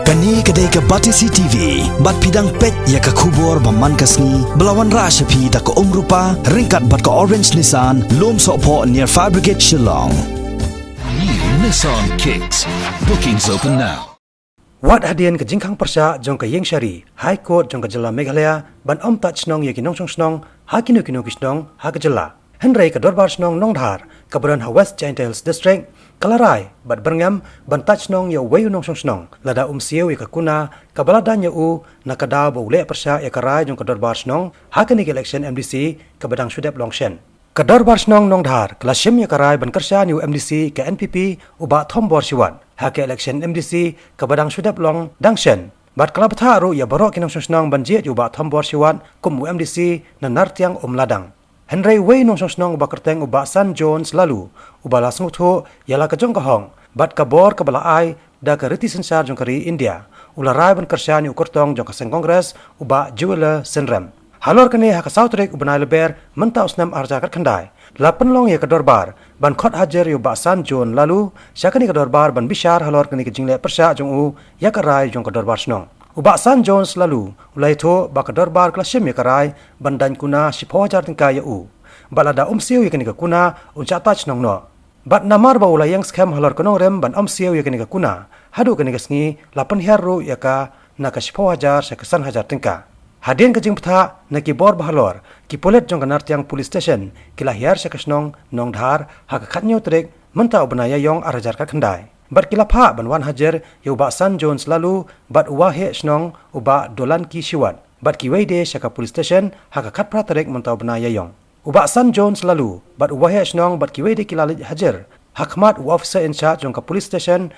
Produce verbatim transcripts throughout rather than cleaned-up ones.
Kane ka dei ka Batesi T V, bad phi dang peit ïa ka khubor ba man ka sngi, ba la wanrah sha phi da ka Umrupa, ryngkat bad ka Orange Nissan, Lumsohphoh near Fire Brigade Shillong. New Nissan Kicks. Bookings open now. Wat hadien ka jingkhang pyrshah jong ka Ïing Shari, High Court jong ka jylla Meghalaya, ban ym tat shnong ïa ki nongshong shnong, ha kino kino ki shnong, ha ka jylla. Hynrei ka Dorbar Shnong Nongdhar, kaba don ha West Jaintia Hills District, ka la rai, bad byrngem, ban tat shnong ïa uwei u nongshong shnong, lada um siew ïa ka kuna, kaba la daiñ ïa u, na ka daw ba u leh pyrshah ïa ka rai jong ka Dorbar Shnong, ha kane ka election M D C, kaba dang shu dep long shen. Ka Dorbar Shnong Nongdhar, ka la shim ïa ka rai ban kyrshan ïa u M D C ka N P P, u Bah Thombor Shiwat, ha ka election M D C, kaba dang shu dep long, dang shen. Bad ka la bthah ruh ïa baroh ki nongshong shnong ban jied ïa u Bah Thombor Shiwat, kum u M D C, na Nartiang Umladang. Hynrei uwei u nongshong shnong uba kyrteng u Bah San Jones Lalu, uba la sngewthuh, ïa la ka jong ka hok, bad ka bor kaba la ai, da ka riti synshar jong ka ri India, u la rai ban kyrshan ïa u kyrtong jong ka seng Congress, u Bah Jeweler Synrem. Halor kane ha ka saw tarik u bnai Lber, mynta u snem ar hajar khatkhyndai. La pynlong ïa ka dorbar, ban khot hajar ïa u Bah San Jones Lalu, sha kane ka dorbar ban bishar halor kane ka jingleh pyrshah jong u, ïa ka rai jong ka Dorbar Shnong. U Bah San Jones Lalu, u la ïathuh, ba ka dorbar ka la shim ïa ka rai, ban daiñ kuna shiphew hajar tyngka ïa u. Bad lada um siew ïa kane ka kuna, un shah tat shnong noh. Bad namar ba u la ïeng skhem halor ka nongrim ban ym siew ïa kane ka kuna. Haduh kane ka sngi, la pynhiar ruh ïa ka na ka shiphew hajar sha ka san hajar tyngka. Hadien ka jingbthah, na ki bor ba halor, ki pulit jong ka Nartiang Police Station, ki la hiar sha ka shnong, Nongdhar, ha ka khathynñiew tarik, mynta u bnai Ïaïong ar hajar khatkhyndai. Bad ki la phah ban wan hajar, ïa u Bah San Jones Lalu, bad u Waheh Shnong, u Bah Dolanki Shiwat. Bad kiwei de sha ka police station, ha ka khatphra tarik mynta u bnai Ïaïong. U Bah San Jones Lalu, bad u Waheh Shnong bad kiwei de ki la leit hajar. Ha khmat u officer in charge jong ka police station,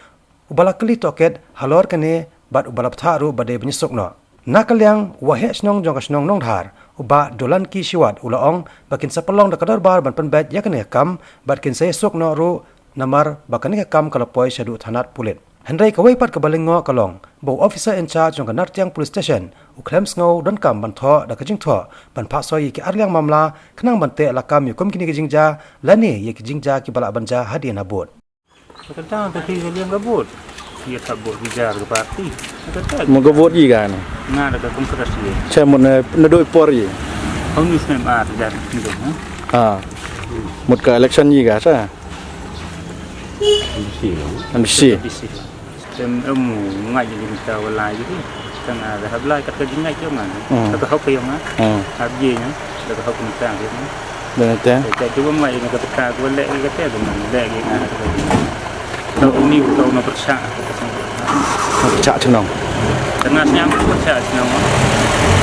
uba la kylli tohkit, halor kane, bad uba la bthah ruh ba dei ban ïasuk noh. Na ka liang, u Waheh Shnong jong ka shnong Nongdhar, u Bah Dolanki Shiwat, u la ong, ba kin sa pynlong da ka dorbar ban pynbeit ïa kane ka kam, bad kin sa ïasuk noh ruh, namar ba kane ka kam ka la poi shaduh thanat pulit. Hynrei kawei pat kaba lyngngoh ka long, ba u officer in charge jong ka Nartiang Police Station, u khlem sngew donkam ban thoh da ka jingthoh, ban phah soi ïa ki arliang mamla, khnang ban teh lakam ïa kum kine ki jingjia, lane ïa ki jingjia kiba lah ban jia hadien habud. Ka dang ta ki ka liang ka bud. Ïa ta bud ki jar ka party. Ka ta Mo ka vote ïa ka ne. Nga da ka kum ka ras ïa. Cha mo na, na doi por ïa. Hong ni snem ar jar ni dong, ha? Ha. Mut ka election ïa ka cha. Bisi, no? Bisi. Bisi. Tem em ngai ji ta wala ji. Tang ada hab lai kat ka jingai ji man. Hmm. Ka hok ka yong, ha? Hmm. Hab ji nya. Da ka hok ni tang ji. Dang te. Ka ji bam ngai ni ka ta ko le ka te dum le ji nga. To ni to na pyrshah. Pyrshah chnong. Tang nga sniang pyrshah chnong.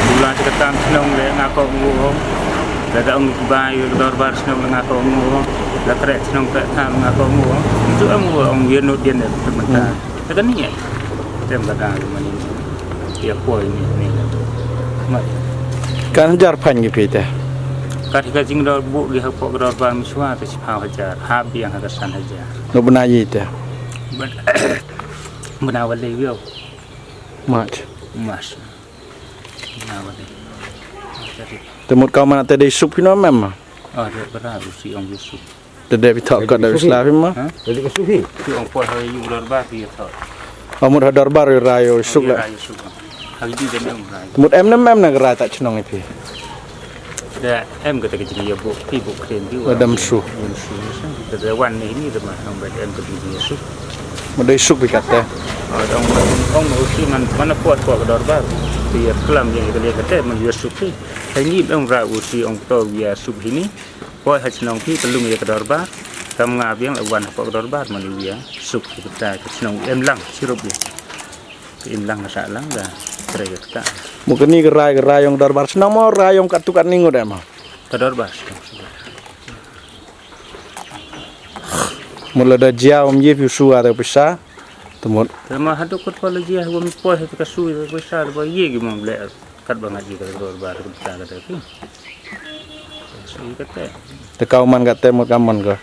Bula ka tam chnong le nga ko ngu. Lada ong bai ka dorbar chnong nga ko ngu. La kreh chnong kreh tam nga ko ngu. Itu em ngu ong yen no dien de mynta. Hmm. Ka ni. Tem ka dang mani. Ïa poi ni ni. Mai. Kan jar phan ki phi te. Kat ka jingdor bu ki ha pok dorbar Mishwa te shiphew hajar. Ha biang ha ka san hajar. No bnai ïa te. Bnai wale ïa. March. March. Bnai wale. Te mut ka man te dei suk phi no mem. Ah, de bra u si ong ïa suk. Te dei phi thok ka da sla phi ma. Ha? Te dei ka suk phi. Phi ong poi ha ïu dorbar phi thok. Amut ha dorbar ïa rai ïa suk la. Rai ïa suk. Ha di de mem rai. Mut em nem em na ka rai ta chnong ïa phi. Da em ka ta ka jingïa bu phi bu kren phi. Wa dam su. Dam su. Te da wan ni ni da ma ong ba em ka jingïa suk. Mut dei suk phi kat te. Ah, dong ong u si man mana pot pot ka dorbar. Phi ïa klam ïa ka ïa ka te man ïa suk phi. Hai ni em ra u si ong to ïa suk hi ni. Poi ha chnong phi pynlong ïa ka dorbar. Kam nga biang la wan ha ka dorbar man ïa suk ïa ka chnong em lang chirup ïa. Em lang na sa lang da. Kre ïa ka. Mo kani ka rai ka rai ïong dorbar chnong mo rai ïong kat tu kat ni ngut em. Ka dorbar chnong. Mo la da jia um ye phi su ada pisa. Temut. Tema haduk kat pala jia um poi ha ka su ïa pisa ba ye gi mo le. Kat ba ngat ji ka dorbar ka ta ka ta ki. Sui ka te. Te kau man ka te mut ka man ka.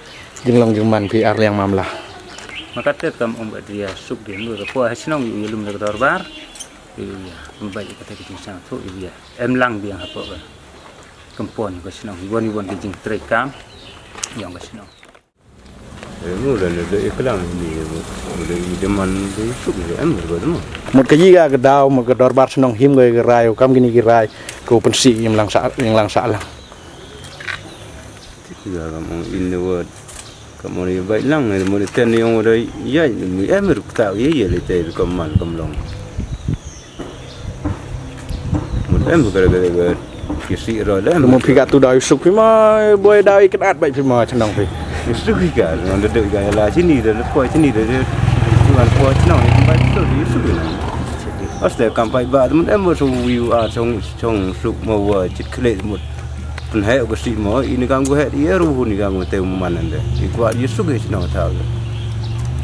Jinglong jingman phi ar liang mamla. Ma ka te kam um ba dia suk dia nu ka po ha chnong ïa lum da ka dorbar. Ïa um ba ïa ka te ka jingsang thu ïa. Em lang biang ha po ka. Kam pon ka chnong ïa wan ïa wan ka jingtrei kam. Ïa ka chnong. Mu da ne da iklam ni mu da i deman da i suk da em da mo. Mut ka yi ga ka daw, mut ka dorbar shnong him ga ka rai, kam kini ki rai, ko pensi im lang sa, im lang sa lang. Ti ga kam ong in the word. Kam ong i bai lang, mu da ten yong da ya, mu em ru ta ye ye le te kam man kam long. Mut em ka ka ka ki si ro lem. Mo phi ka tu da i suk phi ma, boy da i kenat bai phi ma chnong phi. Ki suk ki ka, ngan da dei ka la sini da, da poi sini da, da tuan poi chnong ni bai tu i suk ni. Aste kam pai ba mut em mo so wi a chong chong suk mo wa chit khle mut. Pun hai ko si mo ini kam ko hai i ru ni kam ko te man ande. I kwa i suk i chnong ta.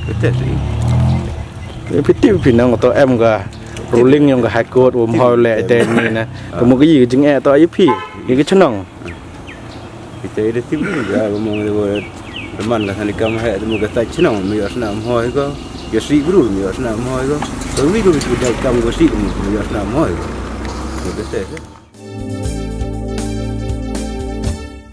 Kete si. Phi ti phi nang to em ga ruling yong ka High Court um hoi le te ni na. Ka mu ka yi ka jingeh to i phi. Yi ka chnong. Kita ida ti bu ga ga mong de wa. Teman ka sani kam hai de mu ka tai chnong mi yos na mhoi ko. Ya si gru mi yos na mhoi ko. Ko mi ko mi da kam ko si mi yos na mhoi ko. Ko te te.